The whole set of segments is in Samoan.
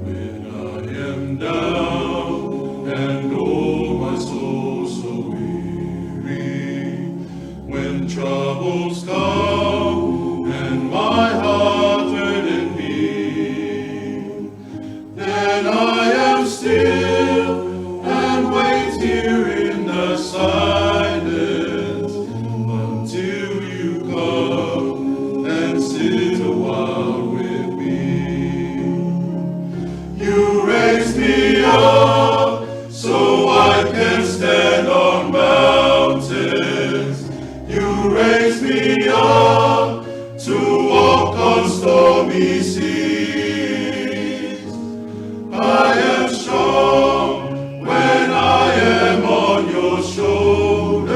When I am down and oh my soul so weary, when troubles come and my heart burden be, then I am still and wait here in the silence until you come and sit a while with me. You raise me up so I can stand on mountains. You raise me up to walk on stormy seas. I am strong when I am on your shoulders.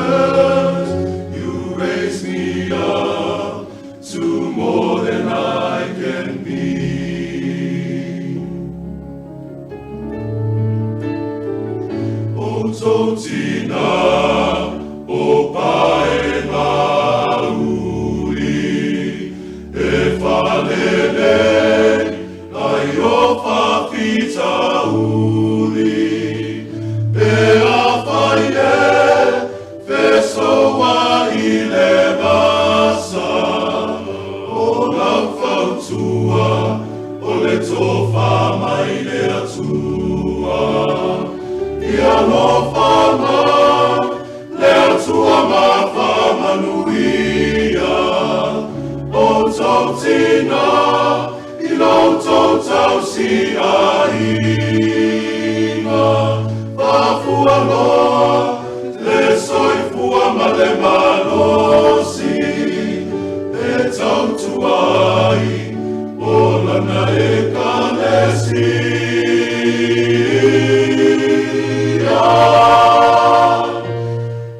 You raise me up to more than I can be. O tautina, o pae mauli, e falele, ai o fafita uli, pe a e, fesoa i le vasa, o lau fautua, o le tofa mai le atua. Ia lofa mai, le atua mafamanuia, o tautina, i lo tou tausi aiga. Fafualoa, le soifua ma le malosi, e tautua ai, o lana ekalesia.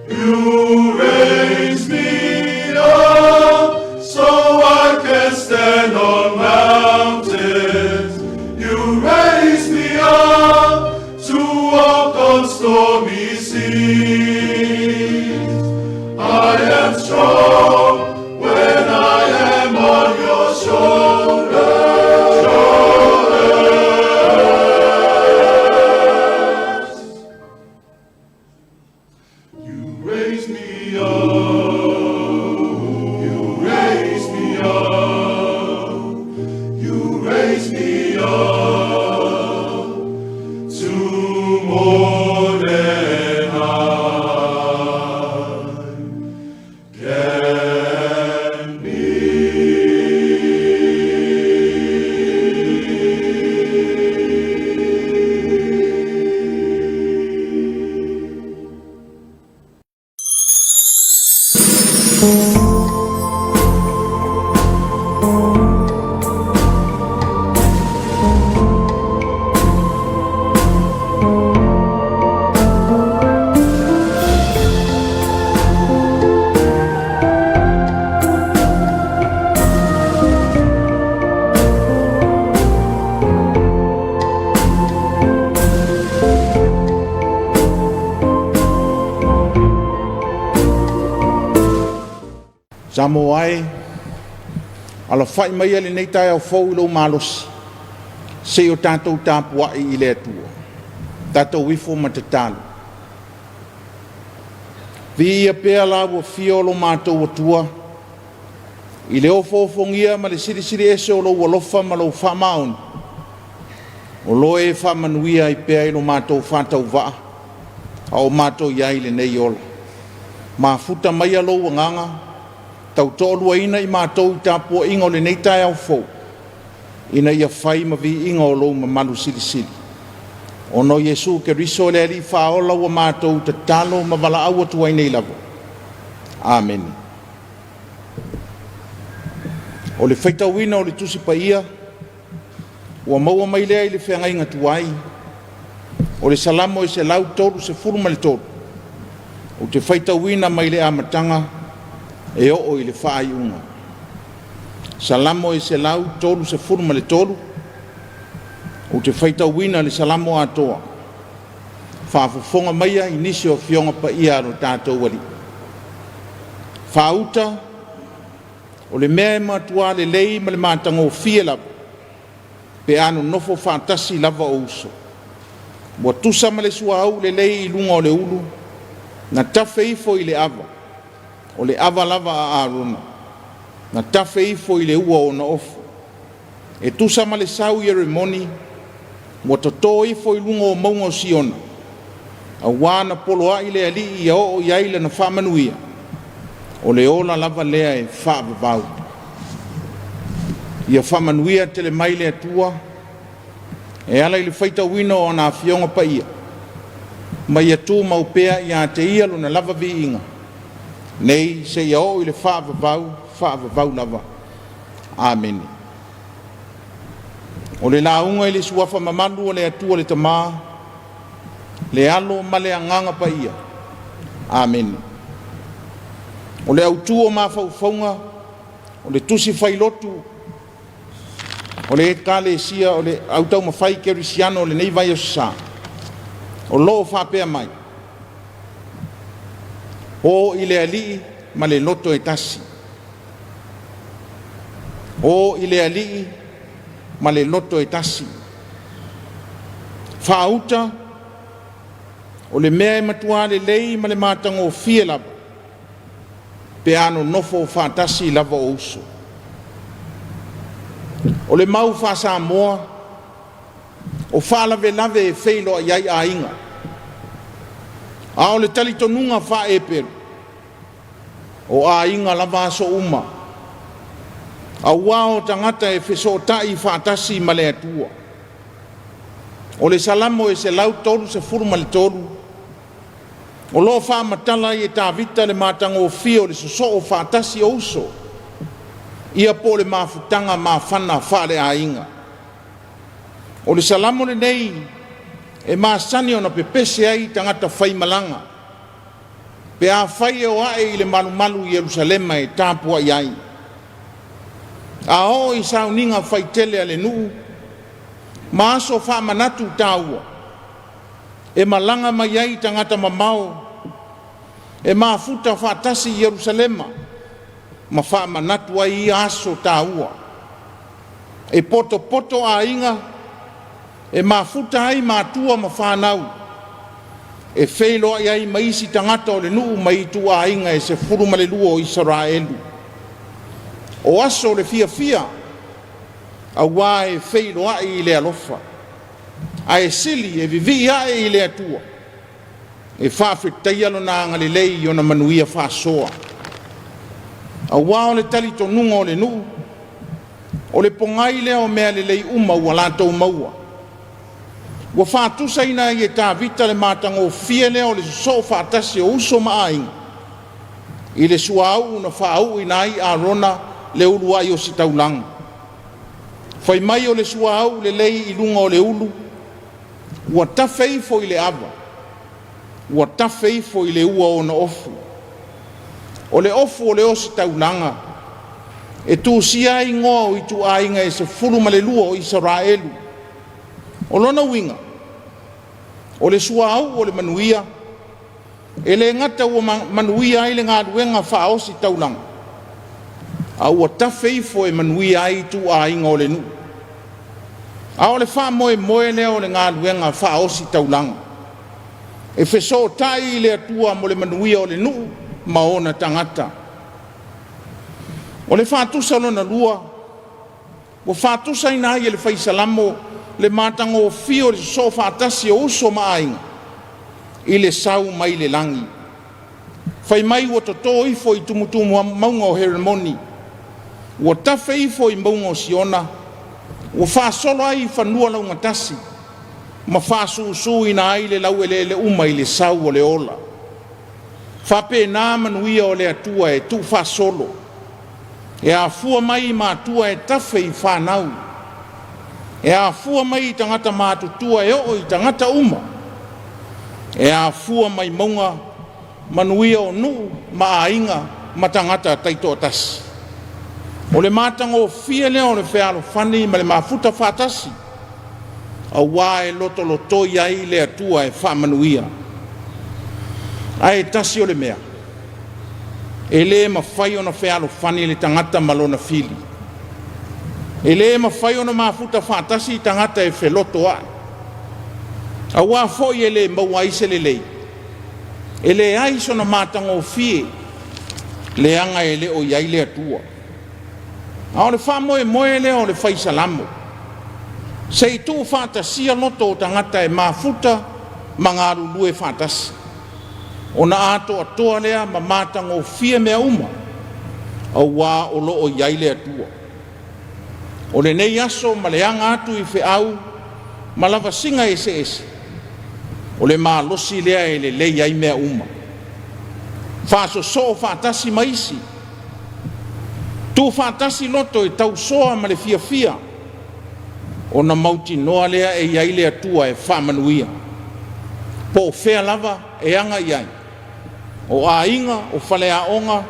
You raise me up so I can stand on mountains. You raise me up to walk on stormy seas. I am strong. Samoa e, alafai maia lenei taeao fou i lou malosi, se i o tatou tapuai i le Atua. Tatou ifo ma tatalo. Viia pea la ua fia o lo matou Atua, i le ofoofogia ma le silisili ese o lou alofa ma lou faamaoni, o lo e faamanuia ai pea i lo matou faatauvaa, a o matou i ai i lenei ola. Mafuta maia lou agaga, tautoaluaina i matou i tapuaiga o lenei taeao fou, ina ia fai ma viiga o lou mamalu silisili. Ona o Iesu Keriso le Alii Faaola ua matou tatalo ma valaau atu ai nei lava. Amene. O le faitauina o le Tusi Paia ua maua mai lea i le feagaiga tuai, o le Salamo e 133, ou te faitauina mai le amataga e oo i le faaiuga. Salamo e 133, ou te faitauina le Salamo atoa. Faafofoga maia i nisi o Afioga Paia a lo tatou Alii. Faauta, o le mea e matua lelei ma le matagofie lava, pe a nonofo faatasi lava o uso. Ua tusa ma le suauu lelei i luga o le ulu, na tafe ifo i le ava, o le ava lava a Arona, na tafe ifo i le ua o ona ofu. E tusa ma le sau i Eremoni, ua toto ifo i luga o mauga o Siona, auā na poloai le Alii ia oo i ai lana faamanuia, o le ola lava lea e faavavau. Ia faamanuia tele mai le Atua e ala i le faitauina o ana Afioga Paia, ma ia tumau pea ia te Ia lona lava viiga, nei seia oo i le faavavau, faavavau lava. Amene. O le lauga i le suafa mamalu o le Atua le Tama, le Alo ma le Agaga Paia. Amene. O le autu o mafaufauga o le tusi failotu o le Ekalesia o le Autaumafai Kerisiano o lenei vaiaso sa, o lo o faapea mai, O i le Alii ma le loto e tasi. O i le Alii ma le loto e tasi. Faauta, o le mea e matua lelei ma le matagofie lava, pe a nonofo faatasi lava o uso. O le mau faa-Samoa, o faalavelave e feiloai ai aiga, a o le talitonuga faa-Eperu, o aiga lava aso uma, auā o tagata e fesootai faatasi ma le Atua. O le Salamo e 133, o lo o faamatala ai e Tavita le matagofie o le sosoo faatasi o uso, ia po o le mafutaga mafana faaleaiga. O le Salamo lenei e masani ona pepese ai tagata faimalaga, pe afai e o ae i le malumalu i Ierusalema e tapuai ai. A oo i sauniga faitele a le nuu ma aso faamanatu taua, e malaga mai ai tagata mamao e mafuta faatasi i Ierusalema ma faamanatu ai ia aso taua. E potopoto aiga, e mafuta ai matua ma fanau, e feiloai ai ma isi tagata o le nuu mai ituaiga e 12 o Isaraelu. O aso o le fiafia, auā e feiloai i le alofa, ae sili e vivii ae i le Atua, e faafetaia lona agalelei i ona manuia faasoa. Auā o le talitonuga o le nuu, o le pogai lea o mea lelei uma ua latou maua. Ua faatusaina ai e Tavita le matagofie lea o le sosoo faatasi o uso ma aiga i le suauu na faauuina ai Arona le uluai ositaulaga. Fai mai o le suauu lelei i luga o le ulu, ua tafe ifo i le ava, ua tafe ifo i le ua o ona ofu. O le ofu o le ositaulaga e tusia ai igoa o ituaiga e 12 o Isaraelu. O lona uiga, o le suauu o le manuia, e le gata ua manuia ai le galuega faaositaulaga, A ua tafe ifo e manuia ai ituaiga o le nuu. A o le faamoemoe lea o le galuega faaositaulaga e fesootai i le Atua mo le manuia o le nuu ma ona tagata. O le faatusa lona lua, ua faatusaina ai e le Fai Salamo le matagofie o le sosoo faatasi o uso ma aiga i le sau mai le lagi. Fai mai ua toto ifo i tumutumu mauga o Heremoni, ua tafe ifo i mauga o Siona, ua faasolo ai i fanua laugatasi, ma faasusuina ai le laueleele uma i le sau o le ola. Faapena manuia o le Atua e tuufaasolo, e afua mai i matua e tafe i fanau, e afua mai i tagata matutua e oo i tagata uma, e afua mai mauga manuia o nuu ma aiga ma tagata taitoatasi. O le matagofie lea o le fealofani ma le mafuta faatasi, auā e lotolotoi ai le Atua e faamanuia. Ae tasi o le mea, e le mafai ona fealofani le tagata ma lona fili. E le mafai ona mafuta faatasi tagata e felotoa'i, auā foi e le maua ai se lelei, e leai sona matagofie, leaga e le o i ai le Atua. A o le faamoemoe lea o le Fai Salamo, se i tuufaatasia loto o tagata e mafuta ma galulue faatasi, ona atoatoa lea ma matagofie mea uma, auā o lo o i ai le Atua. O lenei aso ma le aga atu i feau ma lavasiga eseese, o le malosi lea e lelei ai mea uma. Faasosoo faatasi ma isi, tuufaatasi loto e tausoa ma le fiafia, ona mautinoa lea e i ai le Atua e faamanuia. Po o fea lava e aga i ai, o aiga, o faleaoga,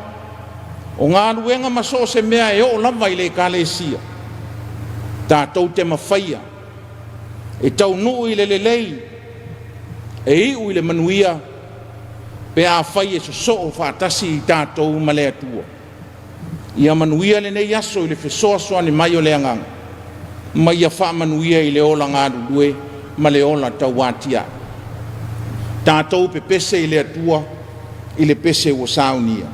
o galuega ma so o se mea e oo lava i le Ekalesia, tatou te mafaia e taunuu i le lelei, e iu i le manuia, pe afai e sosoo faatasi i tatou ma le Atua. Ia manuia lenei aso i le fesoasoani mai o le Agaga, ma ia faamanuia i le ola galulue ma le ola tauatiae. Tatou pepese i le Atua i le pese ua saunia.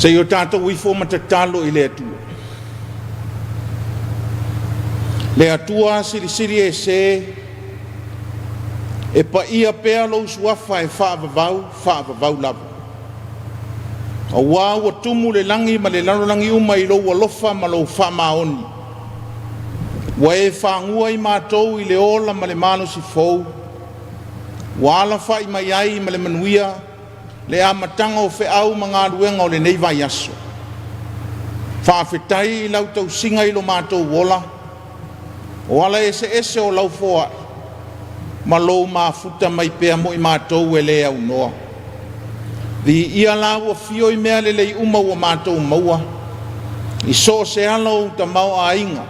Se i o tatou ifo ma tatalo i le Atua. Le Atua silisili ese e paia pea lou suafa e faavavau, faavavau lava. Auā ua tumu le lagi ma le lalolagi uma i lou alofa ma lou faamaoni. Ua e fagua i matou i le ola ma le malosi fou, ua alafai mai ai ma le manuia le amataga o feau ma galuega o lenei vaiaso. Faafetai i lau tausiga i lo matou ola, o ala eseese o lau foai, ma lou mafuta mai pea mo i matou e le aunoa. Viia la ua fio i mea lelei uma ua matou maua, i so o se ala o tamaoaiga,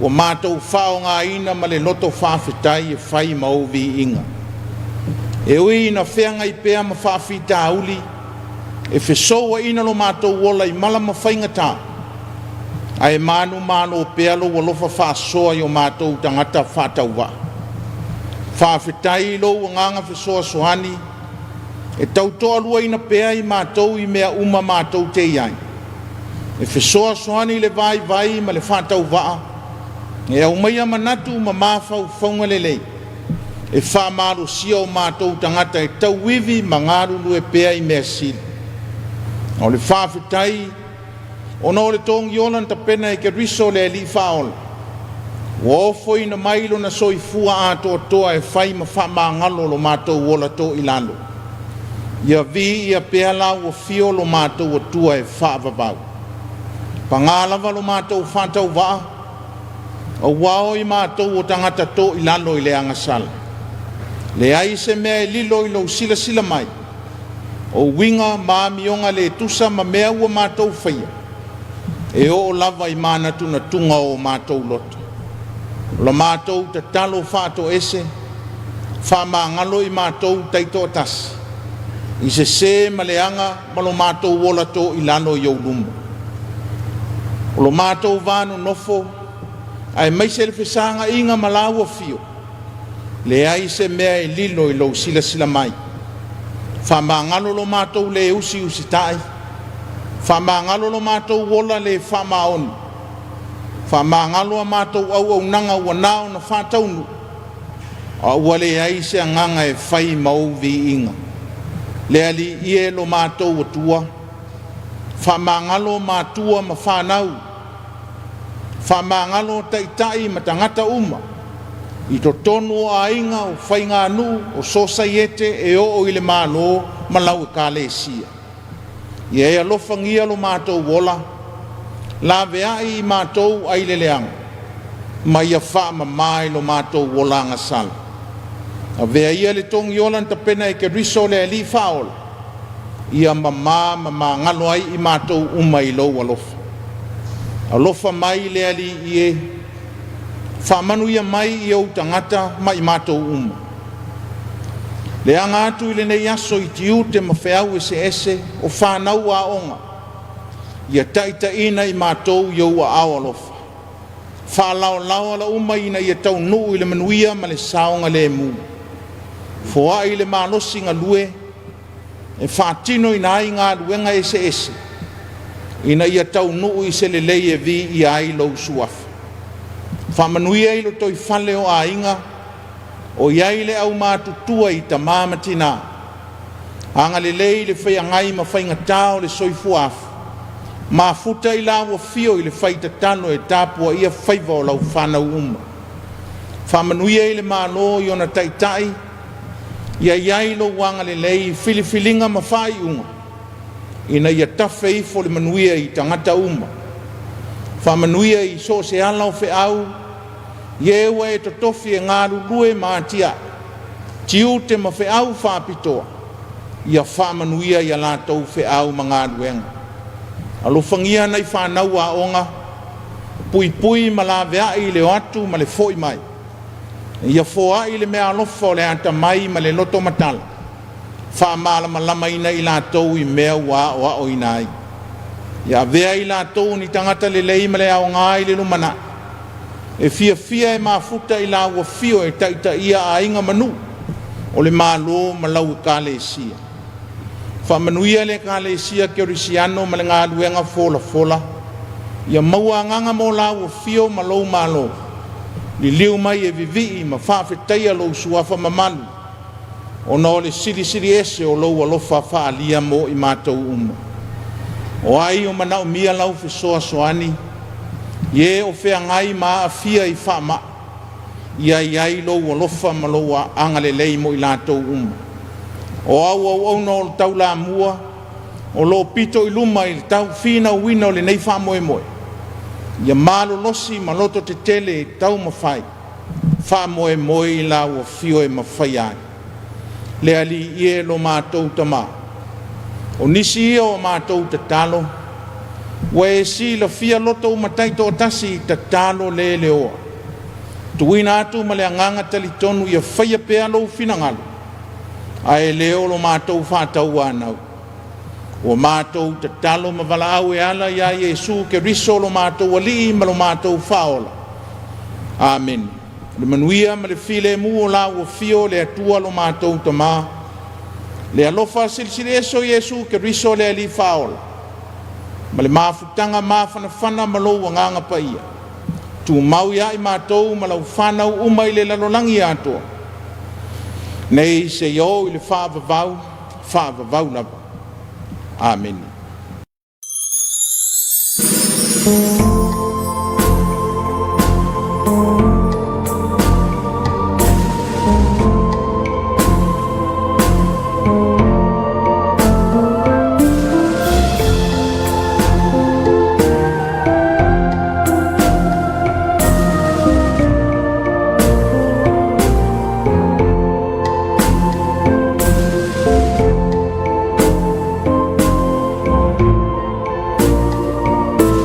ua matou faaaogaina ma le loto faafetai e fai ma ou viiga. E ui ina feagai pea ma faafitauli, e fesouaina lo matou ola i mala ma faigata, ae manumalo pea lou alofa faasoa i o matou tagata faatauvaa. Faafetai i lou agaga fesoasoani, e tautoaluaina pea i matou i mea uma matou te i ai. E fesoasoani le vaivai ma le faatauvaa, e aumaia manatu ma mafaufauga lelei, e faamalosia o matou tagata e tauivi ma galulue pea i mea sili. O le faafetai ona o le togiola na tapena e Keriso le Alii Faaola, ua ofoina mai lona soifua atoatoa e fai ma faamagalo lo matou ola toilalo. Ia viia pea la ua fio lo matou Atua e faavavau. Paga lava lo matou faatauvaa, auā o i matou o tagata toilalo i le agasala. Leai se mea e lilo i lou silasila mai, o uiga ma amioga le tusa ma mea ua matou faia, e oo lava i manatunatuga o matou loto. O la matou tatalo faatoese, faamagalo i matou taitoatasi, i sesē ma leaga ma lo matou ola toilalo i ou luma. O lo matou va nonofo, aemaise le fesaga'iga ma lau afio, leai se mea e lilo i lou silasila mai. Faamagalo lo matou le usiusita'i, faamagalo lo matou ola le faamaoni, faamagalo a matou auaunaga ua na ona faataunuu, a ua leai se agaga e fai ma ou viiga. Le Alii e lo matou Atua, faamagalo matua ma fanau, faamagalo taitai ma tagata uma, i totonu o aiga, o faiganuu, o sosaiete e oo i le Malo ma lau Ekalesia. Ia e alofagia lo matou ola, laveai i matou ai le leaga, ma ia faamama i lo matou ola agasala. Avea ia le togiola na tapena e Keriso le Alii Faaola, ia mamā ma magalo ai i matou uma i lou alofa. Alofa mai le Alii e, faamanuia mai i ou tagata ma i matou uma. Le aga atu i lenei aso i tiute ma feau eseese o fanau aoga, ia taitaiina i matou i ou aao alofa. Faalaolao ala uma ina ia taunuu i le manuia ma le saogalemu. Foai le malosi galue e faatinoina ai galuega eseese, ina ia taunuu i se lelei e viia ai lou suafa. Faamanuia i lotoifale o aiga, o i ai le aumatutua i tamā ma tinā. Agalelei i le feagai ma faigatā o le soifuafu, mafuta i la ua fio i le faitatalo e tapuaia faiva o lau fanau uma. Faamanuia i le Malo i ona taitai, ia i ai lou agalelei i filifiliga ma faaiuga, ina ia tafe ifo le manuia i tagata uma. Faamanuia i so o se ala o feau, i e ua e totofi e galulue ma atiae, tiute ma feau faapitoa, ia faamanuia ia latou feau ma galuega. Alofagia nai fanau aoga, puipui ma laveai i le o atu ma le foi mai. Ia foai le meaalofa o le atamai ma le loto matala, faamalamalamaina i latou i mea ua aoaoina ai. Ia avea i latou o ni tagata lelei ma le aoga i le lumanai, e fiafia e mafuta i la ua fio e taitaia aiga ma nuu o le Malo ma lau Ekalesia. Faamanuia le Ekalesia Kerisiano ma le galuega folafola, ia maua agaga mo Lau afio ma lou Malo. Liliu mai e vivii ma faafetaia lou Suafa mamalu, ona o le Silisili Ese o lou alofa faaalia mo i matou uma. O ai o manaomia lau fesoasoani, i e o feagai ma aafia i faamai, ia i ai lou alofa ma lou agalelei mo i latou uma. O au auauna o le taulamua o lo o pito i luma i le taufinauina o lenei faamoemoe, ia malolosi ma loto tetele e taumafai faamoemoe i lau afio e mafaia ai. Le Alii e lo matou Tamā, o nisi ia o matou tatalo, ua e silafia loto uma taitoatasi i tatalo le leoa. Tuuina atu ma le agaga talitonu ia faia pea lou finagalo, ae le o lo matou faatauanau. Ua matou tatalo ma valaau e ala ia Iesu Keriso lo matou Alii ma lo matou Faaola. Amene. Le manuia ma le filemu o lau afio le Atua lo matou Tamā, le alofa silisili ese o Iesu Keriso le Alii Faaola, ma le mafutaga mafanafana ma lou Agaga Paia, tumau ia i matou ma lau fanau uma i le lalolagi atoa, nei seia oo i le faavavau, faavavau lava. Amene.